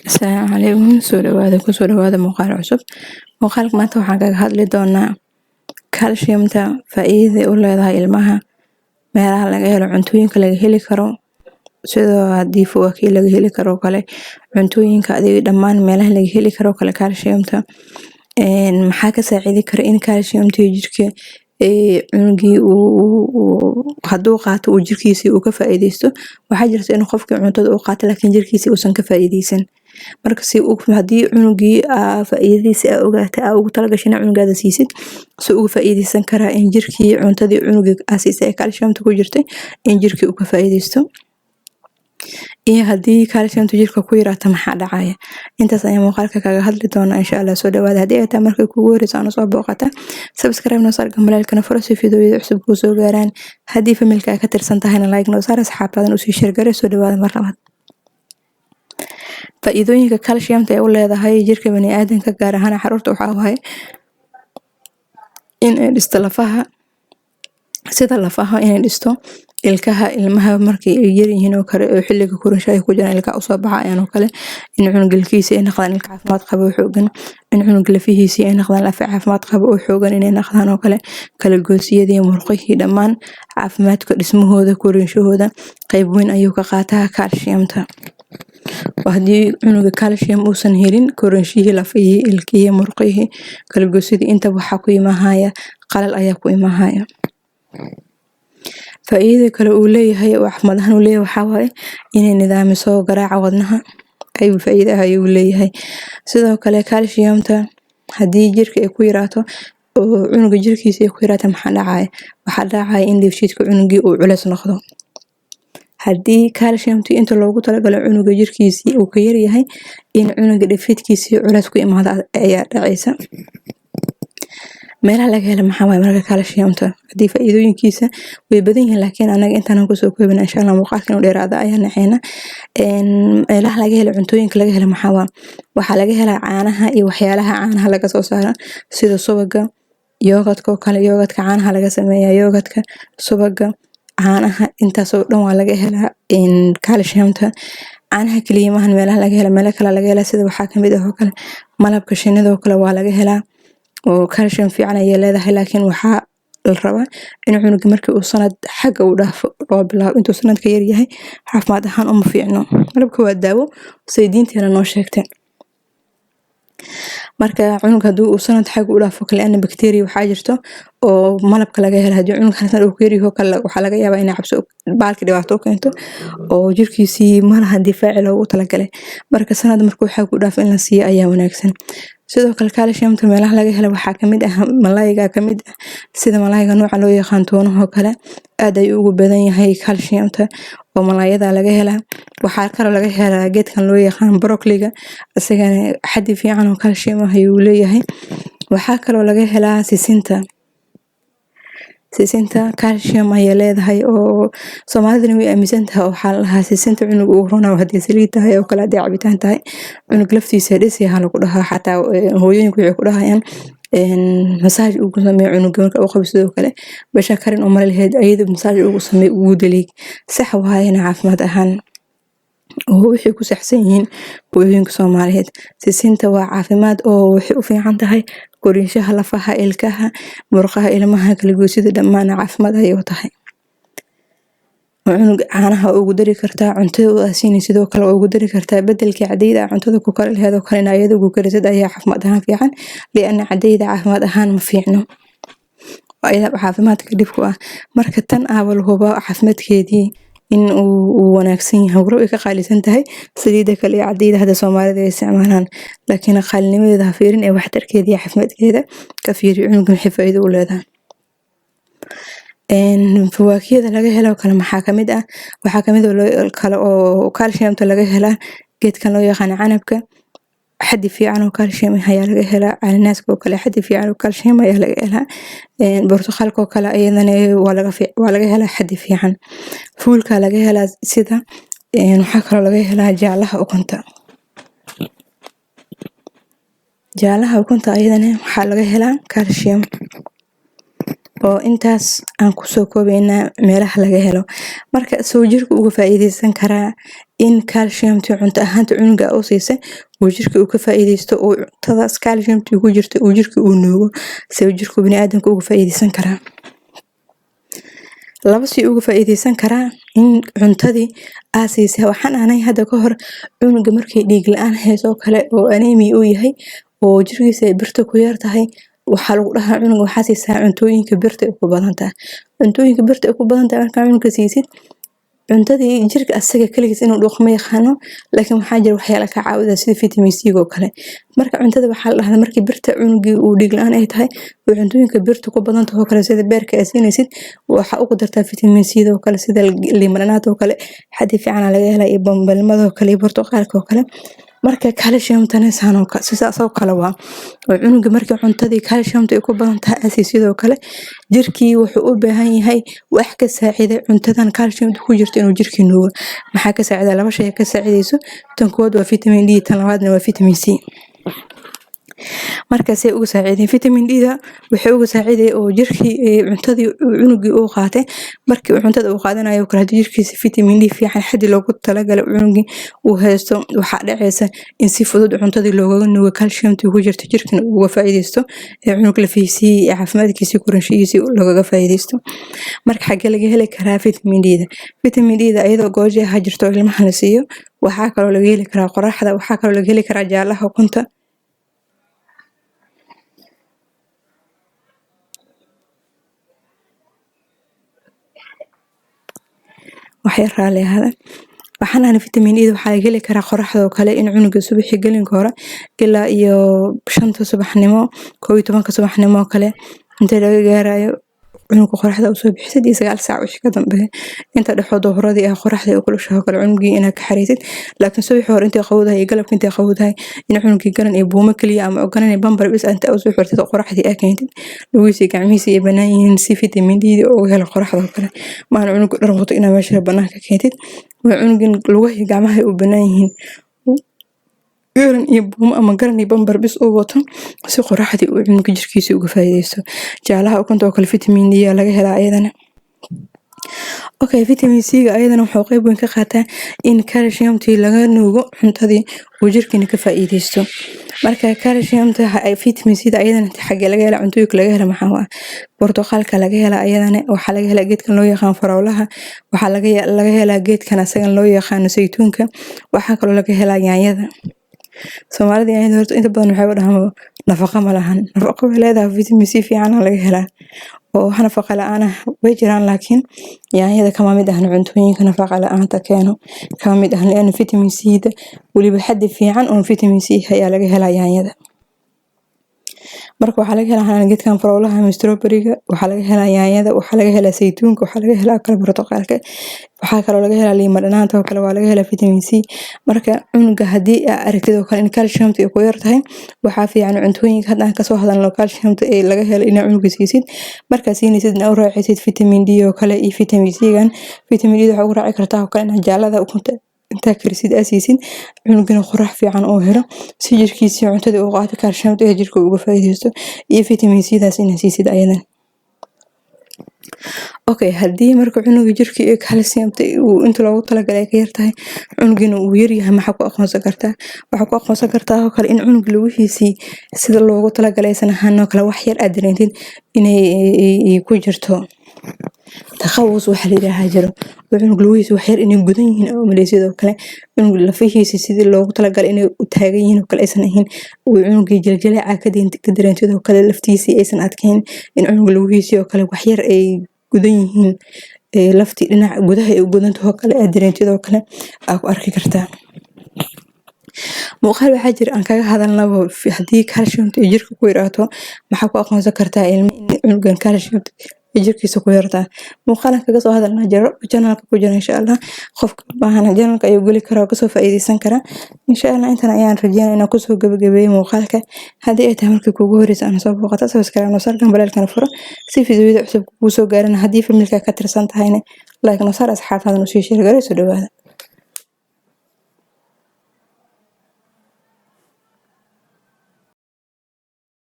Asalaamu calaykum, soo dhawaada, kusoo dhawaada muuqaal cusub. Muuqaalka maanta waxaan kaga hadli doonaa calciumta, faa'iidada u leedahay ilmaha, meelaha laga helo, cuntooyinka laga heli karo, sidoo hadii fawaakih laga heli karo oo kale, cuntooyinka adiga dhammaan meelaha laga heli karo kale. Calciumta maxaa ka saacidi kara in calciumta jirka cunugii haduu qaato uu jirkiisa uu ka faa'iideysto? Waxaa jirta in qofkii cuntada uu qaato laakiin jirkiisa uusan ka faa'iideysan. Marka si hadii cunugii faa'iidadiisa aa ogaatay, aa ugu talagashay inaa cunugaada siisid, si uga faa'iideysan karaa in jirkii cuntadii cunuga aa siisay ee calciumta ku jirtay in jirkii uu ka faa'iideysto, iyo hadii calciumta jirka ku yaraato maxaa dhacaya? Intaas ayaan muuqaalka kaga hadli doonaa, insha Allah. Soo dhawaada. Haddii ay tahay markii kugu horeyso aan soo booqata, subscribe noo saar, gambaleelkana furo si fiidiyowyada cusub kuu soo gaaraan. Haddii familka ay ka tirsan tahayna, like noo saar, asxaabtaadan usii share garee. Soo dhawaada mar labaad. Faa'iidooyinka calciumta ay u leedahay jirka bani'aadamka, gaar ahaan caruurta, waxaa waaye in ay dhisto lafaha, sida lafaha inay dhisto, ilkaha ilmaha markay ay yaryihiin oo kale oo xilliga korriinshaha ay ku jiraan, ilkaha usoo baxayaan oo kale, in cunuga ilkihiisa ay noqdaan ilka caafimaad qabo oo xoogan, in cunuga lafihiisa ay noqdaan lafa caafimaad qabo oo xoogan inay noqdaan oo kale, kala goosyadii, murqihii, dhammaan caafimaadka dhismahooda, korriinshahooda qayb weyn ayuu ka qaataa calciumta. Haddii cunuga calcium uusan helin, korriinshihii, lafihii, ilkihii, murqihii, kala goosyadii, intaba waxaa ku imaanaya qalal ayaa ku imaanaya. Faa'iidada kale uu leeyahay oo caafimaad ahaan uu leeyahay waxaa waaye inay nidaamiso garaaca wadnaha, ayuu faa'iido ah ayuu leeyahay. Sidoo kale calciumta haddii jirka ay ku yaraato oo cunuga jirkiisa ay ku yaraato, maxaa dhacaya? Waxaa dhacaya in dheefshiidka cunugii uu culeys noqdo. Haddii calciumta inta loogu talagalay cunuga jirkiisii uu ka yaryahay, in cunuga dheefshiidkiisii culeys ku imaado ayaa dhacaysa. Meelaha laga helo maxaa waaye marka calciumta? Haddii faa'iidooyinkiisa way badan yihiin, laakiin anaga intaan kusoo koobina, insha Allah. Muuqaalka inuu dheeraado ayaa naceena. Meelaha laga helo, cuntooyinka laga helo maxaa waa? Waxaa laga helaa caanaha iyo waxyaalaha caanaha laga soo saaro, sida subaga, yogurtka oo kale. Yogurtka caanaha laga sameeyaa, yogurtka, subaga, caanaha, intaasoo dhan waa laga helaa calciumta. Caanaha kaliya maahan meelaha laga helo, meelo kale laga helaa, sida waxaa kamid ah oo kale malabka shinnida oo kale waa laga helaa oo calcium fiican ayay leedahay. Laakiin waxaa la rabaa in cunuga markii uu sanad xagga uu dhaafo loo bilaabo. Intuu sanadka yaryahay caafimaad ahaan uma fiicno. Malabka waa daawo, say diinteena noo sheegtay. Marka cunuga hadii uu sanad xagga u dhaafo kale, ana bacteria waxaa jirto oo malabka laga helo. Hadii cunuga hal sanad uu ka yaryahay oo kale, waxaa laga yaabaa inay cabso baalki dhibaato u keento oo jirkiisii malaha difaaci loogu talagalay. Marka sanad markuu xagga u dhaafo in la siiyo ayaa wanaagsan. Sidoo kale calciumta meelaha laga helo waxaa kamid ah malayga, kamid ah sida malayga nooca loo yaqaan tuunaha oo kale, aad ayuu ugu badan yahay calciumta oo malayada laga helaa. Waxaa kaloo laga helaa geedkan loo yaqaan broccoliga, isagana xaddi fiican oo calcium ah ayuu leeyahay. Waxaa kaloo laga helaa sisinta. Sisinta calcium ayay leedahay oo Soomaalidana way aaminsan tahay, oo waxaa la dhahaa sisinta cunuga uu roonaa haddii saliid tahay oo kale, haddii cabitaan tahay, cunug laftiisa dhisi lagu dhahaa. Xataa hooyooyinku waxay ku dhahayaan massage ugu samee cunuga marka uu qabo, sidoo kale basha karin u mari lahayd ayada massage ugu samee, ugu daliig. Sax waayena caafimaad ahaan oo waxay ku saxsan yihiin hooyooyinka Soomaaliyeed. Sisinta waa caafimaad oo waxay u fiican tahay koriinshaha lafaha, ilkaha, murqaha ilmaha, kala goosyada, dhammaan caafimaad ayay u tahay. Cunuga caanaha ugu dari kartaa, cuntada u siinay sidoo kale ugu dari kartaa. Bedelkii cadayda cuntada ku kari lahayd oo kale in ayada ugu karisid ayaa caafimaad ahaan fiican, li'anna cadayda caafimaad ahaan ma fiicno, ayada caafimaadka dhib ku ah. Marka tan aaba la hubaa caafimaadkeedii in uu wanaagsan yahay, walow ay ka qaalisan tahay saliidda kale iyo cadayda hadda Soomaalida ay isticmaalaan. Laakiin qaalinimadeeda ha fiirin ee waxtarkeeda iyo caafimaadkeeda ka fiiri, cunuga maxay faa'iido u leedahay. Fawaakiyada laga helo kale maxaa kamid ah? Waxaa kamid kale oo calciumta laga helaa geedkan loo yaqaano canabka, xaddi fiican oo calcium ah ayaa laga helaa. Cananaaska oo kale xaddi fiican oo calcium ayaa laga helaa. Burtuqaalka oo kale iyadana waa laga helaa xaddi fiican. Fuulka laga helaa, sida waxaa kaloo laga helaa jaalaha ukunta. Jaalaha ukunta ayadana waxaa laga helaa calcium. Oo intaas aan kusoo koobeynaa meelaha laga helo. Marka soo jirka uga faa'iideysan karaa In calciumta cunto ahaanta cunuga u siisay uu jirka uu ka faa'iideysto, oo cuntadaas calciumta ku jirta uu jirka uu nuugo. Si uu jirka bini'aadamka uga faa'iideysan karaa? Laba si uga faa'iideysan karaa in cuntadii aa siisay. Waxaan ahnay hadda ka hor, cunuga markay dhiig la-aan hayso oo kale, oo anemia uu yahay, oo jirkiisa ay birta ku yar tahay, waxaa lagu dhahaa cunuga waxaa siisaa cuntooyinka birta ay ku badan tahay. Cuntooyinka birta ay ku badan tahay markaa cunuga siisid, cuntadii jirka asaga kaligiis inuu dhuuqo ma yaqaano, laakiin waxaa jira waxyaala ka caawida sida vitamin C oo kale. Marka cuntada waxaa la dhahdaa markii birta cunugii uu dhiig la-aan ay tahay oo cuntooyinka birta ku badan tahay oo kale, sida beerka ay siinaysid, waxaa ugu dartaa vitamin C oo kale, sida liin dhanaanta oo kale, xaddi fiican laga helaa, iyo bambalmada oo kale, iyo burtuqaalka oo kale. Marka calciumtana sidaas oo kale waa, oo cunuga markii cuntadii calciumta ay ku badan tahay aad sidoo kale, jirkii wuxuu u baahan yahay wax ka saaciday cuntadan calciumta ku jirta inuu jirkii nuugo. Maxaa ka saacida? Laba shay ka saacidayso. Tan koowaad waa vitamin D, tan labaadna waa vitamin C. Markaasay uga saacideen vitamin D-da, waxay uga saaciday oo jirkii cuntadii cunugii uu qaatay, markii uu cuntada uu qaadanayo kale, haddii jirkiisa vitamin D fiican xaddi loogu talagalay cunugii uu haysto, waxaa dhacaysa in si fudud cuntadii loogaga nuugo calciumtii ku jirta, jirkina uu uga faa'iideysto, ee cunug lafihiisii iyo caafimaadkiisii, koranshihiisii loogaga faa'iideysto. Marka xaggee laga heli karaa vitamin D-da? Vitamin D-da iyadoo gooji ah jirto oo ilmaha la siiyo. Waxaa kaloo laga heli karaa qoraxda. Waxaa kaloo laga heli karaa jaalaha ukunta. Waxyar raali ahaada. Waxaan ahnay vitamin D waxaa laga heli karaa qoraxda oo kale, in cunuga subaxii gelinka hore ilaa iyo 5ta subaxnimo, 11ka subaxnimo oo kale inta laga gaarayo, cunuga qoraxda usoo bixisid, iyo 9 saac wixii ka dambeeya inta dhexooda horadii ah qoraxda ay kulushahay oo kale cunugii inaad ka xareysid. Laakiin subaxii hore intay qabowdahay iyo galabka intay qabowdahay, in cunugii garan iyo buumo kaliya ama garan iyo bambar bis inta usoo xirtid oo qoraxdii aa keentid, lugihiisa iyo gacmihiisa ay banaan yihiin, si vitamin D uga helo qoraxda oo kale. Maahan cunuga dhar wato inaa meesha banaanka keentid. Waa cunugan lugaha iyo gacmaha ay u banaan yihiin, garan iyo buumo ama garan iyo bambar bis uu wato, si qoraxdii uu cunuga jirkiisa uga faa'iideysto. Jaalaha ukunta oo kale vitamin D laga helaa ayadana. Okay, vitamin C ga ayadana wuxuu qeyb weyn ka qaataa in calciumtii laga nuugo cuntadii, uu jirkiina ka faa'iideysto. Marka calciumta vitamin C da ayadana xagee laga helaa? Cuntooyinka laga hela maxaa waa? Portuqaalka laga helaa ayadana. Waxaa laga helaa geedkan loo yaqaan farawlaha. Waxaa laga helaa geedkan asagan loo yaqaano saytuunka. Waxaa kaloo laga helaa yaanyada. Soomaalida yaanyada horta inta badan waxay u dhahaan nafaqa ma lahan. Nafaqo way leedahay, vitamin C fiican laga helaa, oo wax nafaqa la-aan ah way jiraan, laakiin yaanyada kama mid ahna cuntooyinka nafaqa la-aanta keeno kama mid ahna, liana vitamin C da weliba xaddi fiican oo vitamin C ayaa laga helaa yaanyada. Marka waxaa laga helaa geedkan faroolaha ama strawberry-ga, waxaa laga helaa yaanyada, waxaa laga helaa saytuunka, waxaa laga helaa kale portuqaalka, waxaa kaloo laga helaa liima dhanaanta oo kale waa laga helaa vitamin C. Marka cunuga haddii aa aragtid oo kale in calciumta ay ku yar tahay, waxaa fiican cuntooyinka hadda aan kasoo hadalno calciumta ee laga helo inaa cunuga siisid. Markaa siinaysid inaa u raacisid vitamin D oo kale iyo vitamin C gan. Vitamin D waxaa ugu raaci kartaa oo kale inaa jaalada ukunta intaa karisid aa siisid cunugana, qorax fiican uu helo, si jirkiisii cuntadii uu qaato calciumta ee jirka uga faa'iideysto, iyo vitamin C daas inaa siisid ayadan. Okay, haddii marka cunuga jirka iyo calciumta uu inta loogu talagalay ay ka yartahay, cunugiina uu yaryahay, maxaa ku aqoonsan kartaa? Waxaa ku aqoonsan kartaa oo kale in cunug lugihiisii sida loogu talagalay aysan ahaan oo kale, wax yar aad dareentid inay ku jirto taqawus waxa la yidhaahaa jiro, oo cunug lugihiisa wax yar inay gudan yihiin oo maleysid oo kale, cunug lafihiisa sidii loogu talagalay inay u taagan yihiin oo kale aysan ahayn, uu cunugii jiljileeca ka dareentid oo kale, laftiisii aysan adkeyn, in cunug lugihiisii oo kale wax yar ay gudan yihiin, laftii dhinaca gudaha ay u gudantaho kale aad dareentid oo kale aa ku arki kartaa. Muuqaal waxaa jira aan kaga hadalnaba haddii calciumta ay jirka ku yaraato, maxaa ku aqoonsan kartaa ilmo in cunugan calciumta ay jirkiisa ku yartaa. Muuqaalan kaga soo hadalnaa jiro, channelka ku jira. Insha Allah qofka u baahan channelka ayuu geli karaa oo kasoo faa'iideysan karaa, insha Allah. Intan ayaan rajeynaya inaan kusoo gabagabeeyo muuqaalka. Haddii ay tahay markii kuugu horeysa aan soo booqato, subscribe noo saar, gambaleelkana furo si fiidiyoyada cusub kugu soo gaaran. Haddii familka ka tirsan tahayna, like noo saar, asxaabtaadana usii share garay. Soo dhawaada.